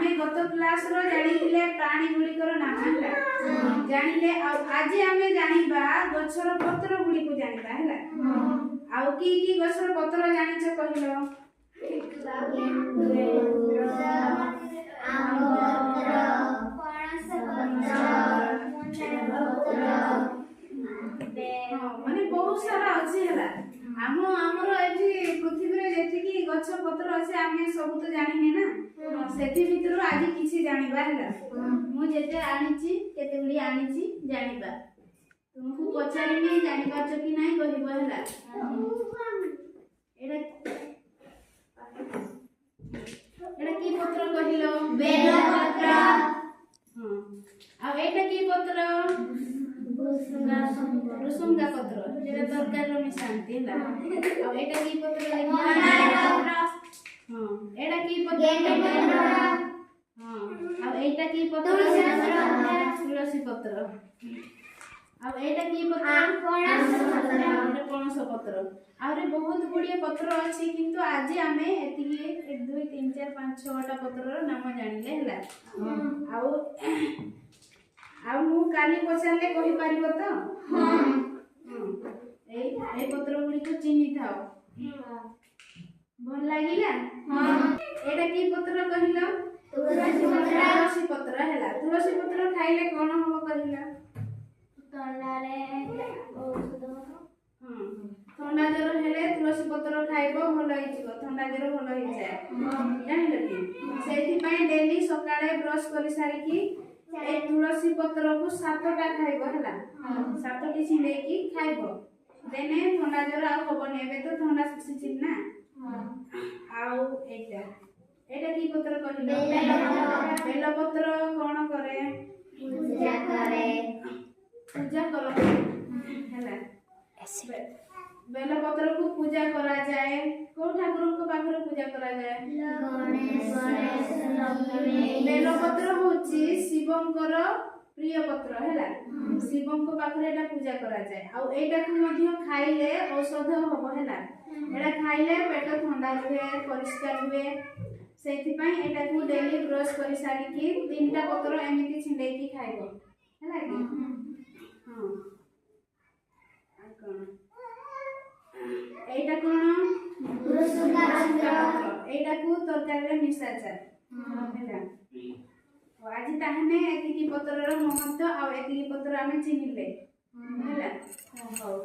ଆମେ ଗତ କ୍ଲାସର ଜାଣିଥିଲେ ପ୍ରାଣୀ ଗୁଡ଼ିକର ନାମ ହେଲା, ଜାଣିଲେ। ଆଉ ଆଜି ଆମେ ଜାଣିବା ଗଛର ପତ୍ର ଗୁଡ଼ିକୁ ଜାଣିବା ହେଲା। ଆଉ କି କି ଗଛର ପତ୍ର ଜାଣିଛ କହିଲ? ହଁ, ମାନେ ବହୁତ ସାରା ଅଛି ହେଲା। ଆମର ଏଠି ପୃଥିବୀରେ ଯେତିକି ଗଛ ପତ୍ର ଅଛି ଆମେ ସବୁ ତ ଜାଣିନେ ନା, ସେଥି ଭିତରୁ ଆଜି କିଛି ଜାଣିବା ହେଲା। ମୁଁ ଯେତେ ଆଣିଛି, କେତେ ଗୁଡ଼ିଏ ଆଣିଛି ଜାଣିବା। ତୁମକୁ ପଚାରିବି ଜାଣିପାରୁଛ କି ନାହିଁ କହିବ ହେଲା। ଏଇଟା ଏଇଟା କି ପତ୍ର କହିଲ? ବେଲପତ୍ର। ହଁ, ଆଉ ଏଇଟା କି ପତ୍ର? ଭୃସୁଙ୍ଗା ପତ୍ର, ଯେଟା ତରକାରୀରେ ମିଶାନ୍ତି ହେଲା। ଆଉ ଏଇଟା କି ପତ୍ର ଦେଖିବା? ହଁ, ଏଇଟା କି ପତ୍ର? ହଁ, ଆଉ ଏଇଟା କି ପତ୍ର? ତୁଳସୀ ପତ୍ର। ଆଉ ଏଇଟା କି ପତ୍ର? ଏଇଟା ପଣସ ପତ୍ର। ଆହୁରି ବହୁତ ଗୁଡ଼ିଏ ପତ୍ର ଅଛି, କିନ୍ତୁ ଆଜି ଆମେ ଏତିକି 1 2 3 4 5 6ଟା ପତ୍ରର ନାମ ଜାଣିଲେ ହେଲା। ଆଉ ଆଉ ମୁଁ କାଲି ପଚାରିଲେ କହିପାରିବ ତ? ହଁ, ଏଇ ଏଇ ପତ୍ର ଗୁଡ଼ିକୁ ଚିହ୍ନିଥାଅ। ଭଲ ଲାଗିଲା? ଏଇଟା କି ପତ୍ର କହିଲ? ତୁଳସୀ ପତ୍ର ହେଲା। ତୁଳସୀ ପତ୍ର ଖାଇଲେ କଣ ହବ କହିଲ? ହଁ, ଥଣ୍ଡା ଜ୍ୱର ହେଲେ ତୁଳସୀ ପତ୍ର ଖାଇବ, ଭଲ ହେଇଯିବ। ଥଣ୍ଡା ଜ୍ୱର ଭଲ ହେଇଯାଏ, ଜାଣିଲ କି? ସେଇଥିପାଇଁ ଡେଲି ସକାଳେ ବ୍ରଶ କରି ସାରିକି ଏଇ ତୁଳସୀ ପତ୍ରକୁ 7ଟା ଖାଇବ ହେଲା। 7ଟି ଛିଣ୍ଡେଇକି ଖାଇବ, ଦେନେ ଥଣ୍ଡା ଜ୍ୱର ଆଉ ହବନି। ଏବେ ତ ଥଣ୍ଡା ସିଜିନ ନା। ଆଉ ଏଇଟା ଏଇଟା କି ପତ୍ର କହିଲ? ବେଲପତ୍ର କଣ କରେ? ପୂଜା କରନ୍ତି ହେଲା। ବେଲପତ୍ରକୁ ପୂଜା କରାଯାଏ। କୋଉ ଠାକୁରଙ୍କ ପାଖରେ ପୂଜା କରାଯାଏ? ବେଲପତ୍ର ହଉଛି ଶିବଙ୍କର ପ୍ରିୟ ପତ୍ର ହେଲା। ଶିବଙ୍କ ପାଖରେ ଏଇଟା ପୂଜା କରାଯାଏ। ଆଉ ଏଇଟାକୁ ମଧ୍ୟ ଖାଇଲେ ଔଷଧ ହବ ହେଲା। ଏଇଟା ଖାଇଲେ ପେଟ ଥଣ୍ଡା ରୁହେ, ପରିଷ୍କାର ହୁଏ। ସେଇଥିପାଇଁ ଏଇଟାକୁ ଡେଲି ବ୍ରଶ କରି ସାରିକି 3ଟା ପତ୍ର ଏମିତି ଛିଣ୍ଡେଇକି ଖାଇବ ହେଲା କି? ହଁ, ଆଉ କଣ? ଏଇଟା କଣ? ପତ୍ର। ଏଇଟାକୁ ତରକାରୀରେ ମିଶାଯାଏ ହେଲା। ଆଜି ତାହେଲେ ଏତିକି ପତ୍ରର ମହତ୍ଵ ଆଉ ଏତିକି ପତ୍ର ଆମେ ଚିହ୍ନିଲେ ହେଲା। ହଉ।